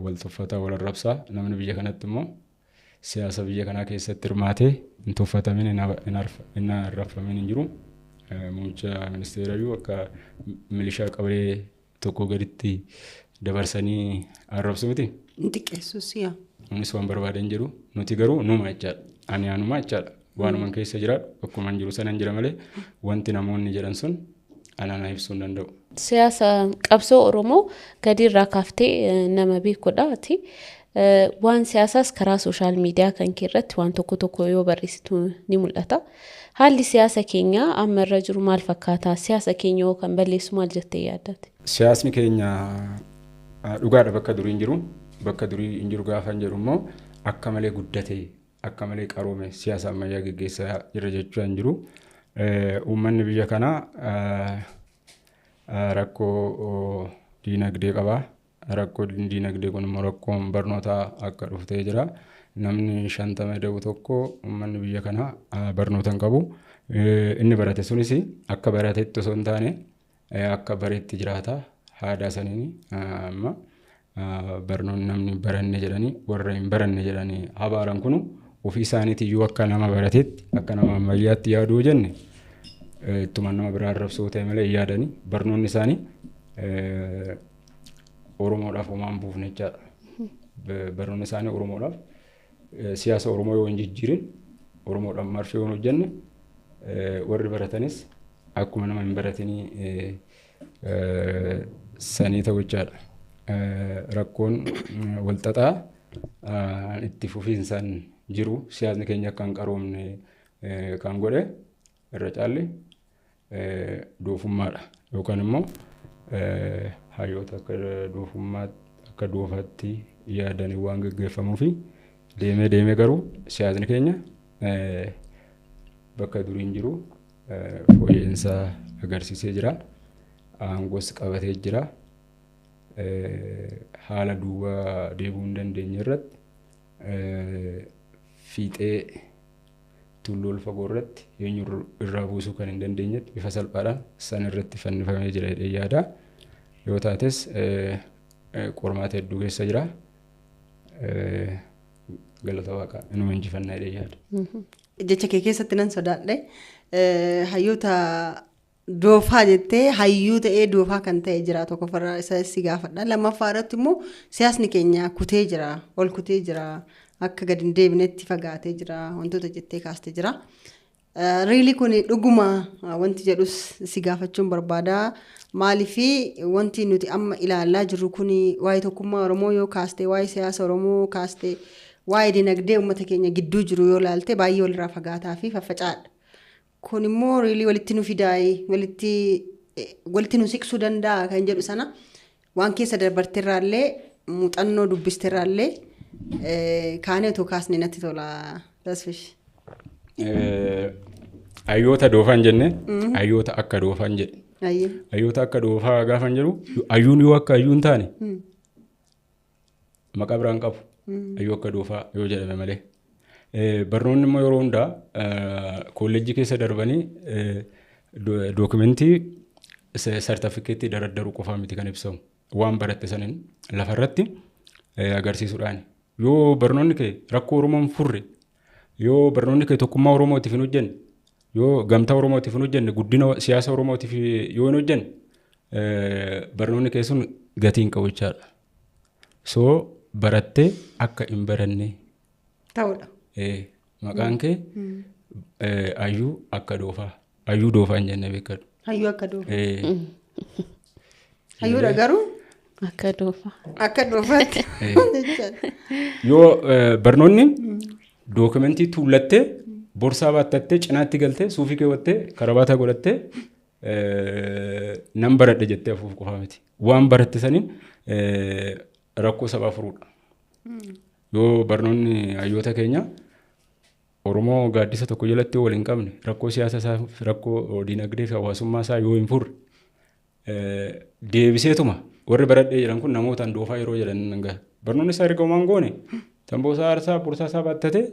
Wal tuffataa, wal arrabsaa, namni biyya kanatti immoo siyaasa biyya kanaa keessatti hirmaatee hin tuffatamin, hin arrabfamin hin jiru. Muummicha ministeerayyuu akka milishaa qabalee tokko gaditti dabarsanii arrabsu miti. Xiqqeessus yaa. Innis waan barbaadan jedhu, nuti garuu numa jechaadha. Ani anuma jechaadha. Waanuman keessa jiraadhu, akkuma jiru sanan jira malee wanti namoonni jedhan sun ana ibsuu hin danda'u. Siyaasa qabsoo Oromoo gadi irraa kaaftee nama beekudha ati. Waan siyaasaas karaa social media kan kee irratti waan tokko tokko yoo barreessitu ni mul'ata. Haalli siyaasa keenyaa amma irra jiru maal fakkaata? Siyaasa keenya hoo kan balleessu maal jettee yaaddate? Siyaasni keenya dhugaadha bakka durii hin jiru. Bakka durii hin jiru gaafa hin jedhu immoo akka malee guddate, akka malee qaroome, siyaasa ammayyaa geggeessaa jira jechaa hin jiru. Uummanni biyya kanaa rakkoo diinagdee qaba. Rakkoo diinagdee kun immoo rakkoon barnootaa akka dhuftee jira. Namni 50 da'u tokko uummanni biyya kanaa barnoota hin qabu. Inni barate sunis akka baratetti osoo hin taane akka bareetti jiraata. Aadaa saniin amma barnoonni namni baranne jedhanii, warra hin baranne jedhanii abaaran kunu ofii isaaniitiyyuu akka nama barateetti, akka nama ammayyaatti yaaduu jenne ittuma nama biraa arrabsoo ta'e malee hin yaadanii, barnoonni isaanii Oromoodhaaf homaa hin buufne jechaadha. Barnoonni isaanii Oromoodhaaf, siyaasa Oromoo yoo hin jijjiirin, Oromoodhaaf marfee yoo hin hojjenne, warri baratanis akkuma nama hin baratinii sanii ta'u jechaadha. Rakkoon walxaxaa itti fufiinsaan jiru siyaasni keenya akka hin qaroomne kan godhe irra caalli doofummaadha yookaan immoo hayyoota akka doofummaatti akka doofaatti yaadanii waan gaggeeffamuu fi deemee deemee garuu siyaasni keenya bakka duriin jiru fooyya'insa agarsiisee jira. Aangoos qabatee jira. Haala duuba deebi'uu hin dandeenye irratti fiixee tulluu ol fagoo irratti eenyu irraa buusuu kan hin dandeenyetti bifa salphaadhaan san irratti fannifamee jira jedhee yaada. Yoo taates qormaata hedduu keessa jira. Galata Waaqaa inuma injifannaa jedhee yaada. Jecha kee keessatti nan sodaadhe hayyoota doofaa jettee hayyuu ta'ee doofaa kan ta'e jira tokkoffarraa isa si gaafadha. Lammaffaa irratti immoo siyaasni keenya kutee jira, ol kutee jira, akka gadi hin deebinetti fagaatee jira, wantoota jettee kaastee jira. Really kun dhuguma wanti jedhus si gaafachuun barbaada. Maaliifi wanti nuti amma ilaalaa jirru kun waa'ee tokkummaa Oromoo yoo kaaste, waa'ee siyaasa Oromoo kaaste, waa'ee dinagdee uummata keenya gidduu jiru yoo ilaalte baay'ee walirraa fagaataa fi faffaca'aadha. Kun immoo really walitti nu fidaa'e, walitti nu siqsuu danda'a kan jedhu sana waan keessa dabarteerraallee muuxannoo dubbisteerraallee kaanee otoo kaasne natti tola. Tasfish. Hayyoota doofaan jenne hayyoota akka doofaan jedhe. Hayyoota akka doofaa gaafan jedhu hayyuun yoo akka hayyuun taane maqaa biraan qabu. Hayyuu akka doofaa yoo jedhame malee. Barnoonni immoo yeroo hundaa kolleejjii keessa darbanii dookumentii sartifikeettii daraddaruu qofaa miti kan ibsamu. Waan baratte saniin lafarratti agarsiisuudhaani. Yoo barnoonni kee rakkoo Oromoo hin furre, yoo barnoonni kee tokkummaa Oromootiif hin hojjenne, yoo gamtaa Oromootiif hin hojjenne, guddina siyaasa Oromootiif yoo hin hojjenne, barnoonni kee sun gatii hin qabu jechaadha. So barattee akka hin baranne ta'uudha. Maqaan kee hayyuu akka doofaa. Hayyuu doofaa hin jenne beekadhu. Hayyuu akka doofaa. Hayyuudha garuu? Akka doofaa. Akka doofaatti. Yoo barnoonni dookumentii tuullattee borsaa baattattee cinaatti galtee suufii keewwattee karabaataa godhattee nan baradhe jettee hafuuf qofaa miti. Waan baratte saniin rakkoo sabaa furuudha. Yoo barnoonni hayyoota keenya Oromoo gaaddisa tokko jalatti yoo wal hin qabne rakkoo siyaasa isaa rakkoo dinagdee fi hawaasummaa isaa yoo hin furre deebiseetuma warri baradhee jedhan kun namootaan doofaa yeroo jedhan nan gaha. Barnoonni isaa erga homaan goone tamboo isaa aarsaa borsaa isaa baattatee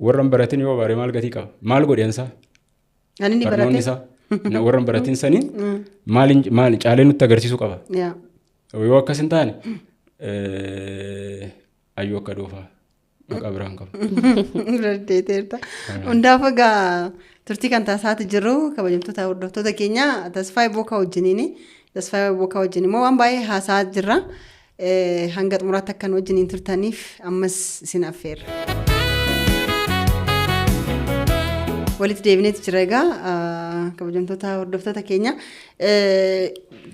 warra hin baratin yoo baare maal gatii qaba? Maal godhe ansaa? Barnoonni isaa warra hin baratin saniin maal caalee nutti agarsiisuu qaba? Yoo akkas hin taane hayyuu akka doofaa maqaa biraan qaba. Dandeetteerta. Hundaaf egaa turtii kan taasisaa jirru kabajamtoota hordoftoota keenya Tasfaayee Bookaa wajjiniini. Tasfaayee Bookaa wajjin immoo waan baay'ee haasa'aa jirra. Hanga xumuraatti akka nu wajjiniin turtaniif ammas isin affeerra. Walitti deebineetu jira egaa kabajamtoota hordoftoota keenya.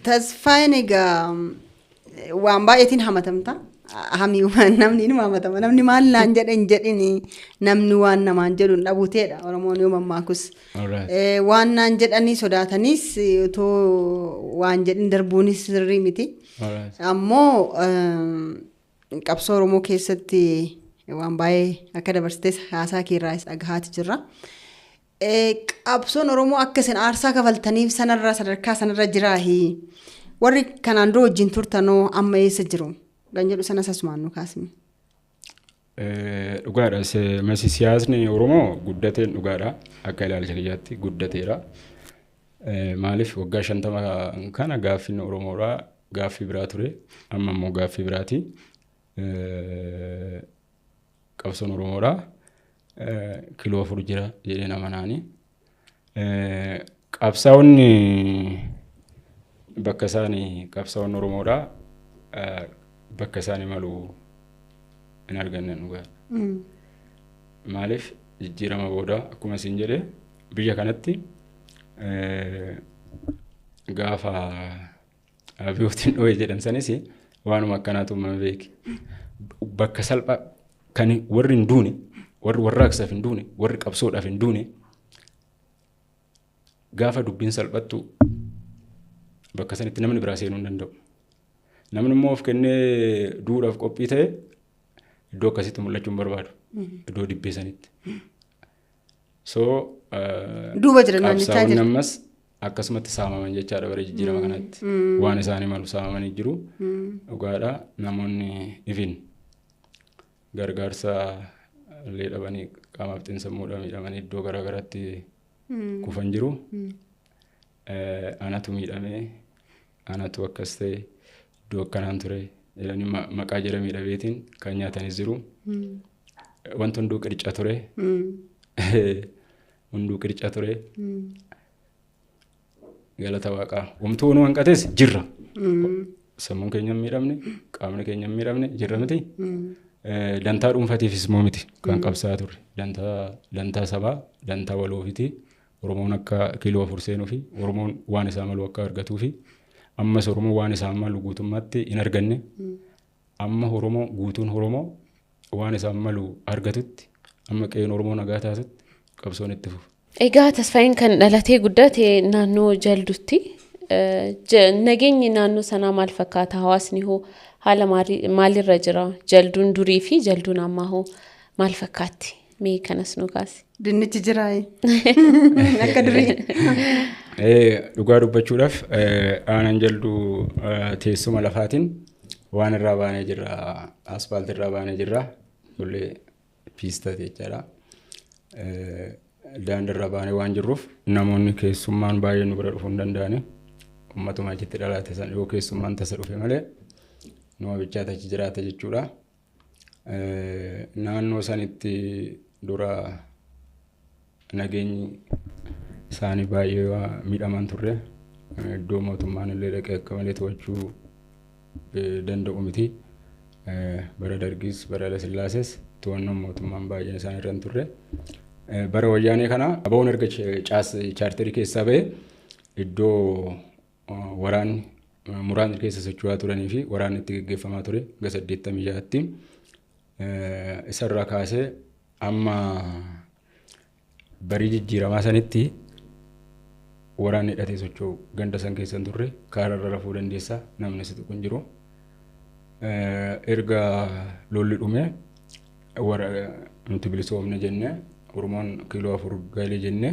Tasfaayeen egaa waan baay'eetiin hamatamta. Hamiiwwan namni inuma hamatama. Namni maal naan jedhe hin jedhini namni waan namaan jedhu hin dhabuuteedha. Oromoon yoo mammaakus. Waan naan jedhanii sodaataniis otoo waan jedhin darbuunis sirrii miti. Ammoo qabsoo Oromoo keessatti waan baay'ee akka dabarsites haasaa keerraas dhagahaati jirra. Qabsoon Oromoo akka isin aarsaa kafaltaniif sanarra sadarkaa sanarra jiraahi. Warri kanaan dura wajjin turtanoo amma eessa jiru? Kan jedhu sanas asumaan nu kaasne. Dhugaadha. Masi siyaasni Oromoo guddateen dhugaadha. Akka ilaalcha kiyyaatti guddateera. Maaliif waggaa 50 kana gaaffiin Oromoodhaa gaaffii biraa ture. Amma immoo gaaffii biraati. Qabsoon Oromoodhaa kiiloo 4 jira jedhee nama naani. Qabsaa'onni bakka isaanii qabsaa'onni Oromoodhaa bakka isaanii malu hin arganne dhugaadha. Maaliif jijjiirama booda akkuma isin jedhe biyya kanatti gaafa abiyootiin dho'e jedhan sanis Waanuma akkanaatu uumame beeki. Bakka salphaa kan warri hin duune, warri warraaqsaaf hin duune, warri qabsoodhaaf hin duune gaafa dubbiin salphattu bakka sanitti namni biraa seenuu hin danda'u. Namni immoo of kennee duudhaaf qophii ta'e iddoo akkasitti mul'achuu hin barbaadu. Iddoo dibbee sanitti. So Duuba jira naannichaa qabsaa'onni jira. Ammas akkasumatti saamaman jechaadha bara jijjiirama kanatti. Waan isaanii malu saamamanii jiru. Dhugaadha, namoonni ifin gargaarsa illee dhabanii qaamaaf xiinsammuudhaan miidhamanii iddoo garaa garaatti kufan jiru. Anatu miidhamee, anatu akkas ta'e, iddoo akkanaan ture jedhanii maqaa jara miidhameetiin kan nyaatanis jiru. Wanti hunduu qirca ture. Hunduu qirca ture. Galata waaqaa. Homtuu nu hanqates jirra. Sammuun keenya hin miidhamne, qaamni keenya hin miidhamne, jirra miti. Dantaa dhuunfatiifis immoo miti kan qabsaa'aa turre. Dantaa sabaa, dantaa waloofiiti. Oromoon akka kiiloo 4 seenuu fi Oromoon waan isaa malu akka argatuu fi ammas Oromoon waan isaa malu guutummaatti hin arganne. Amma Oromoo guutuun Oromoo waan isaan malu argatutti, amma qe'een Oromoo nagaa taatutti qabsoon itti fufa. Egaa Tasfaayeen kan dhalatee guddate naannoo Jaldutti. Nageenyi naannoo sanaa maal fakkaata? Hawaasni hoo haala maalirra jira? Jalduun durii fi jalduun ammaa hoo maal fakkaatti? Mee kanas nu kaasi. Dinnichi jiraa akka durii. Dhugaa dubbachuudhaaf aanaan Jalduu teessuma lafaatiin waan irraa baanee jirra. Aspaaltii irraa baanee jirra. Ijoollee piistaati jechaadha. Daandii irraa baanee waan jirruuf namoonni keessummaan baay'een nu bira dhufuu hin danda'ani. Uummatuma achitti dhalate san yoo keessummaan tasa dhufe malee numa bichaatu achi jiraata jechuudha. Naannoo sanitti dura nageenyi isaanii baay'ee miidhaman turre. Iddoo mootummaan illee dhaqee akka malee to'achuu danda'u miti. Bara Dargis bara Haayilesillaasees to'annoon mootummaan baay'een isaan irra hin turre. Bara wayyaanee kana ABO'n erga chaarterii keessaa ba'e iddoo waraanni muraasni keessa socho'aa turanii fi waraanni itti gaggeeffamaa ture hanga 86tti. Isarraa kaasee amma barii jijjiiramaa sanitti waraanni hidhatee socho'u ganda san keessa hin turre, kaararra rafuu dandeessa, namni si tuqu hin jiru. Erga lolli dhume warra nuti bilisoomne jenne, Oromoon kiiloo 4 galee jenne,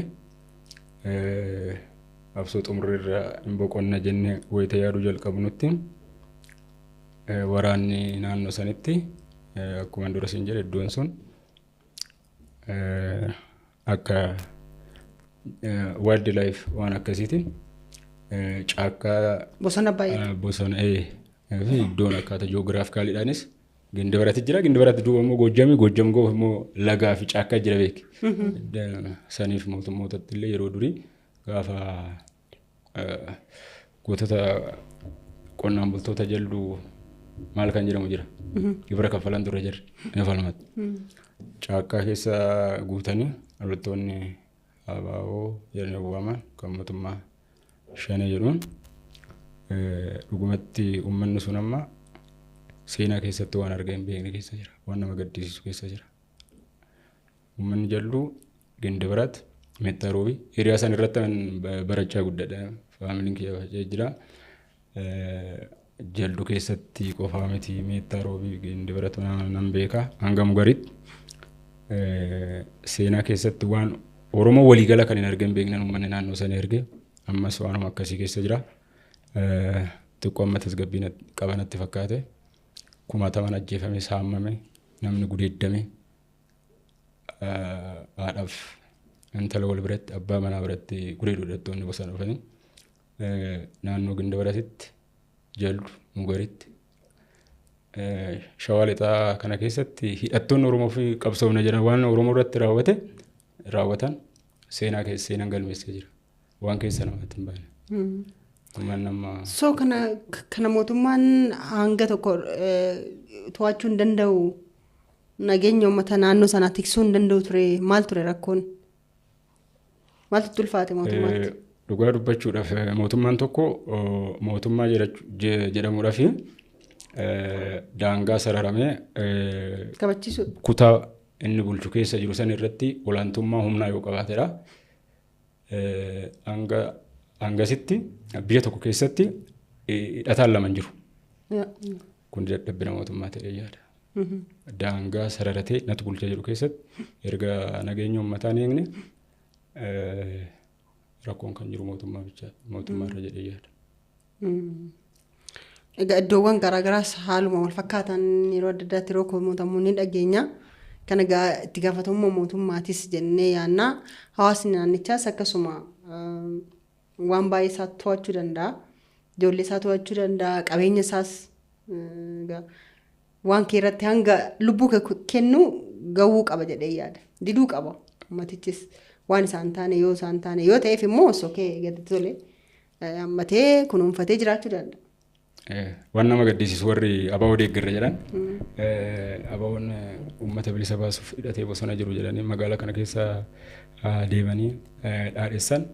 qabsoo xumurreerra hin boqonna jenne wayita yaaduu jalqabnutti waraanni naannoo sanitti akkuma dura siin jedhe iddoon sun akka wild life waan akkasiiti. Caakkaa Bosona baay'ee. Bosona fi iddoon akkaataa ji'oogiraafikaaliidhaanis Gindabaratti jira. Gindabaratti duuba immoo Goojjami, Goojjam goof immoo lagaa fi caakkaa jira beeki. Saniif mootummootatti illee yeroo durii gaafa gootota qonnaan bultoota Jalduu maal kan jedhamu jira. Gibira kaffalan ture jirri. Inni falmatti. Caakkaa keessa guutanii loltoonni ABO jedhanii waaman kan mootummaa Shanee jedhuun dhugumatti uummanni sun amma seenaa keessatti waan argee hin beekne keessa jira. Waan nama gaddisiisu keessa jira. Uummanni Jalduu Gindabarat, Meettaa Roobii hiriyaa san irratti barachaa guddadha. Faamiliin kiyya baay'ee jira. Jalduu keessatti qofaa miti, Meettaa Roobii, Gindabarat nan beeka hanga Mugaritti. Seenaa keessatti waan Oromoo waliigala kan hin argin beeknan uummanni naannoo sanii arge ammas waanuma akkasii keessa jira. Xiqqoo amma tasgabbii qaba natti fakkaate. Kumaataman ajjeefame, saamame, namni gudeeddame, haadhaaf intala wal biratti, abbaa manaa biratti gudeedu hidhattoonni bosona dhufanii. Naannoo Gindabaratitti, Jaldu, Mugaritti, Shawaa Lixaa kana keessatti hidhattoonni Oromoo fi qabsoofna jedhan waan Oromoo irratti raawwate raawwatan seenaa keessa seenaan galmeessee jira. Waan keessa namatti hin baane. Uummanni amma So kana mootummaan hanga tokko to'achuu hin danda'u, nageenya uummata naannoo sanaa tiksuu hin danda'u ture? Maal ture rakkoon? Maaltu itti ulfaate mootummaatti? Dhugaa dubbachuudhaaf mootummaan tokko mootummaa jedhamuudhaaf Daangaa sararamee kabachiisuu kutaa inni bulchu keessa jiru san irratti olaantummaa humnaa yoo qabaatedha. Hangasitti biyya tokko keessatti hidhataan lama hin jiru. Kun dadhabbina mootummaa ta'ee yaada. Daangaa sararatee natu bulchaa jiru keessatti erga nageenya uummataa hin eegne, rakkoon kan jiru mootummaa bichaa mootummaa irra jedhee yaada. Egaa iddoowwan garaagaraas haaluma wal fakkaatan yeroo adda addaatti yeroo komatamuu ni dhageenya. Kana egaa itti gaafatamummaa mootummaatis jennee yaanna. Hawaasni naannichaas akkasuma waan baay'ee isaa to'achuu danda'a. Ijoollee isaa to'achuu danda'a. Qabeenya isaas egaa waan kee irratti hanga lubbuu kee kennu gahuu qaba jedhee yaada. Diduu qaba. Uummatichis waan isaan taane yoo isaan taane yoo ta'eef immoo osoo kee gadi tole hammatee kunuunfatee jiraachuu danda'a. Waan nama gaddisiisu, warri ABO deeggarra jedhan, ABO'n uummata bilisa baasuuf hidhatee bosona jiru jedhanii magaalaa kana keessa deemanii dhaadheessan,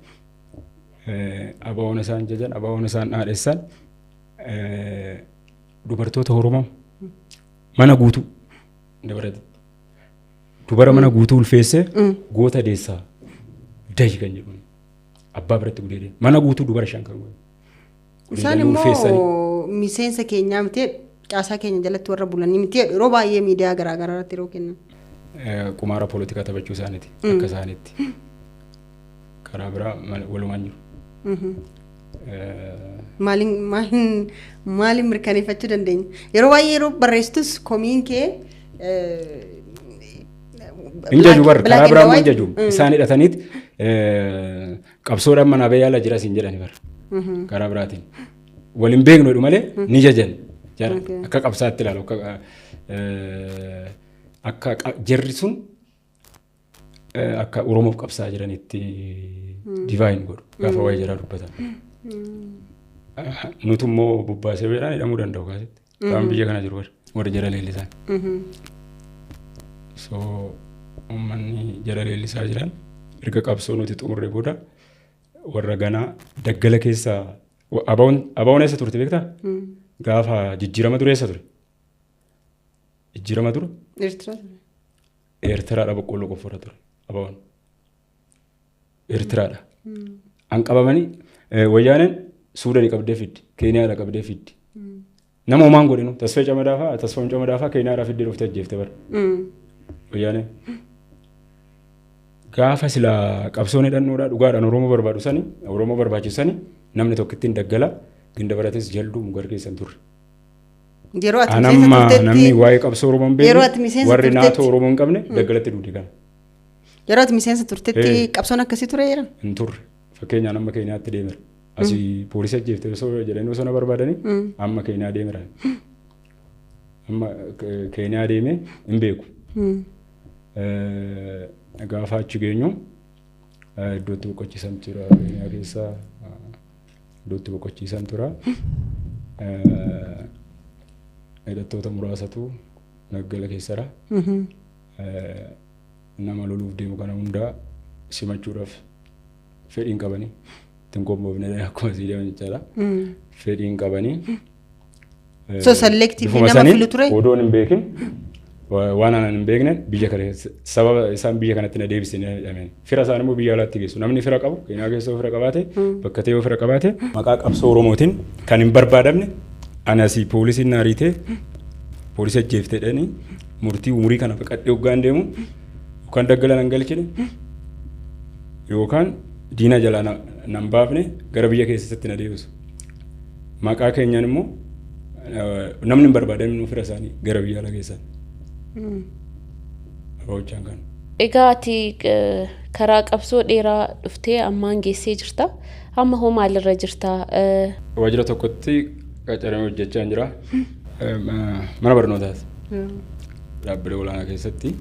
ABO'n isaan jajan, ABO'n isaan dhaadheessan, dubartoota Oromoo mana guutuu dabarate, dubara mana guutuu ulfeessee goota deessaa dahi kan jedhu abbaa biratti gudeedee mana guutuu dubara shan kan godhe. Isaan immoo miseensa keenyaa miti, caasaa keenya jalatti warra bulanii miti yeroo baay'ee miidiyaa garaagaraa irratti yeroo kennan. Qumaara poolitikaa taphachuu isaaniiti akka isaaniitti. Karaa biraa walumaan jiru. Maaliin maaliin maaliin mirkaneeffachuu dandeenya? Yeroo baay'ee yeroo barreessitus komiin kee Hin jaju bar, karaa biraa immoo hin jaju. Isaan hidhataniit qabsoodhaan manaa bahee ala jira siin jedhani bar. Karaa biraatiin. Waliin beeknu jedhu malee ni jajan. Jara akka qabsaatti ilaalu, akka jarri sun akka Oromoof qabsaa jiranitti divine godhu gaafa waa'ee jaraa dubbatan. Nuti immoo bobbaasee beedhaan hidhamuu danda'u kaasitti. Waan biyya kana jiru warri jara leellisan. So uummanni jara leellisaa jiran erga qabsoo nuti xumurre booda warra ganaa daggala keessaa ABO'n eessa turte beektaa? Gaafa jijjiirama dura eessa ture? Jijjiirama dura? Eertiraa ture. Eertiraadha, boqqolloo qoforra ture ABO'n. Eertiraadha. An qabamanii wayyaaneen Suudanii qabdee fiddi, Keeniyaadha qabdee fiddi. Nama homaan godhinu Tasfee Camadaafaa, Tasfaa'uun Camadaafaa Keeniyaadhaa fiddee dhuftee ajjeefte bara. Wayyaaneen. Gaafa silaa qabsoon hidhannoodhaa dhugaadhaan Oromoo barbaadu sani, Oromoo barbaachisu sani, namni tokko ittiin daggala ginda barates jalduu mugar keessa hin turre. Yeroo ati miseensa Anamma turtetti namni waa'ee qabsoo Oromoo hin Yeroo ati beekne, miseensa warri turtetti naatoo Oromoo hin qabne daggalatti duude kana. Yeroo ati miseensa turtetti qabsoon akkasii ture jedhan. Hin turre. Fakkeenyaan amma Keeniyaatti deemera. Asii poolisii ajjeefte osoo jedhanii osoo na barbaadanii amma Keeniyaa deemera. Amma Keeniyaa deemee hin beeku. Gaafa achi geenyu iddootti boqochiisan tura, Keeniyaa keessa iddootti boqochiisan tura. Hidhattoota muraasatu daggala keessadha. Nama loluuf deemu kana hundaa simachuudhaaf fedhiin qabanii ittiin qophoofne akkuma sii deeman jechaadha. Fedhiin qabanii. So selective Bifuma nama saniin filu ture? Odoon hin beekin, waan anan hin beekne biyya kana sababa isaan biyya kanatti na deebisanii jedhameen. Fira isaan immoo biyya alaatti geessu. Namni fira qabu Keeniyaa keessa yoo fira qabaate, bakka ta'e yoo fira qabaate, maqaa qabsoo Oromootiin kan hin barbaadamne ani asii poolisiin na ariitee poolisii ajjeeftee jedhanii murtii umurii kana baqadhee hoggaan deemu yookaan daggala nan galchine yookaan diina jalaa nan baafne gara biyya keessatti na deebisu. Maqaa keenyaan immoo namni hin barbaadamne immoo fira isaanii gara biyya alaa keessan. Abawwachaan kan. Egaa ati karaa qabsoo dheeraa dhuftee ammaan geessee jirta. Amma hoo maalirra jirta? Waajjira tokkotti qacaramee hojjechaa jira. Mana barnootaati. Dhaabbilee olaanaa keessatti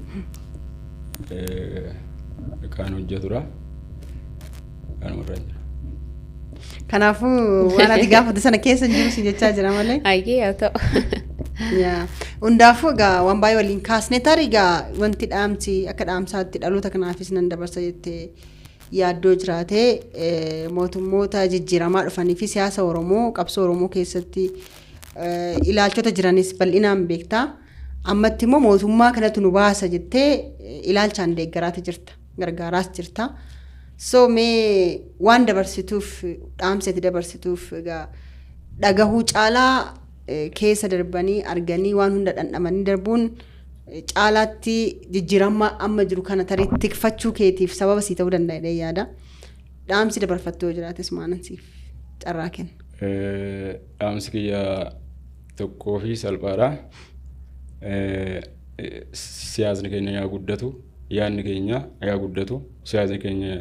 kan hojjetudha. Kanumarra jira. Kanaafuu waan ati gaafate sana keessa hin jiru si jechaa jira malee. Ayyee, haa ta'u. Yaa. Hundaafuu egaa waan baay'ee waliin kaasne, tarii egaa wanti dhaamsi akka dhaamsaatti dhaloota kanaafis nan dabarsa jettee yaaddoo jiraate, mootummoota jijjiiramaa dhufanii fi siyaasa Oromoo, qabsoo Oromoo keessatti Ilaalchota jiranis bal'inaan beektaa. Ammatti immoo mootummaa kanatu nu baasa jettee ilaalchaan deeggaraati jirta. Gargaaraas jirta. So mee waan dabarsituuf, dhaamsa itti dabarsituuf, egaa dhagahuu caalaa keessa darbanii arganii waan hunda dhandhamanii darbuun caalaatti jijjiirama amma jiru kana tarii tikfachuu keetiif sababa sii ta'uu danda'a jedhee yaada. Dhaamsi dabarfattuu yoo jiraates maanan siif carraa kenna. Dhaamsi kiyya tokkoo fi salphaadha. Siyaasni keenya yaa guddatu, yaadni keenya yaa guddatu, siyaasni keenya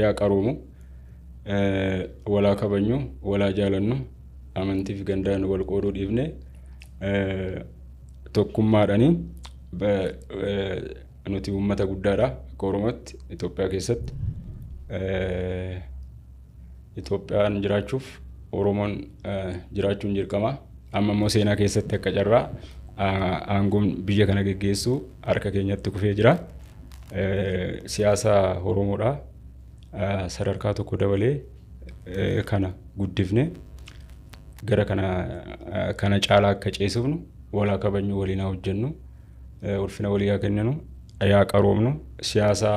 yaa qaroomu, walaa kabajnu, walaa jaalannu, amantii fi gandaan wal qooduu dhiifne tokkummaadhaani nuti uummata guddaadha akka Oromootti Itoophiyaa keessatti. Itoophiyaan jiraachuuf Oromoon jiraachuun dirqama. Amma immoo seenaa keessatti akka carraa aangoon biyya kana geggeessu harka keenyatti kufee jira. Siyaasa Oromoodha. Sadarkaa tokko dabalee kana guddifne gara kana caalaa akka ceesifnu, walaa kabajnu, waliin haa hojjennu, ulfina walii haa kenninu, yaa qaroomnu, siyaasa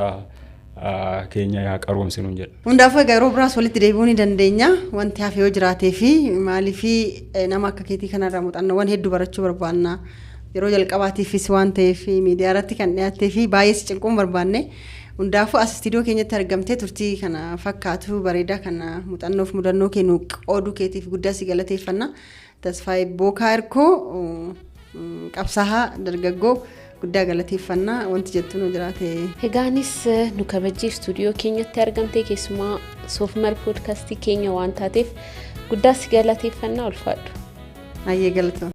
keenya yaa qaroomsinu jedha. Hundaafuu egaa yeroo biraas walitti deebi'uu ni dandeenya. Wanti hafe yoo jiraatee fi maaliif nama akka keetii kanarraa muuxannoowwan hedduu barachuu barbaanna. Yeroo jalqabaatiifis waan ta'eef miidiyaa irratti kan dhiyaattee fi baay'ee si cinquun barbaanne. Hundaafuu as istiidiyoo keenyatti argamtee turtii kana fakkaatu bareedaa kana muuxannoof mudannoo kee nu qooduu keetiif guddaa si galateeffanna. Tasfaayee Bookaa Hirkoo, qabsaa'aa dargaggoo, guddaa galateeffannaa. Wanti jettu nu jiraate. Egaanis nu kabajjee istuudiyoo keenyatti argamtee keessumaa Soofmar poodkaastii keenya waan taateef guddaa si galateeffannaa, ulfaadhu. Ayyee, galatoon.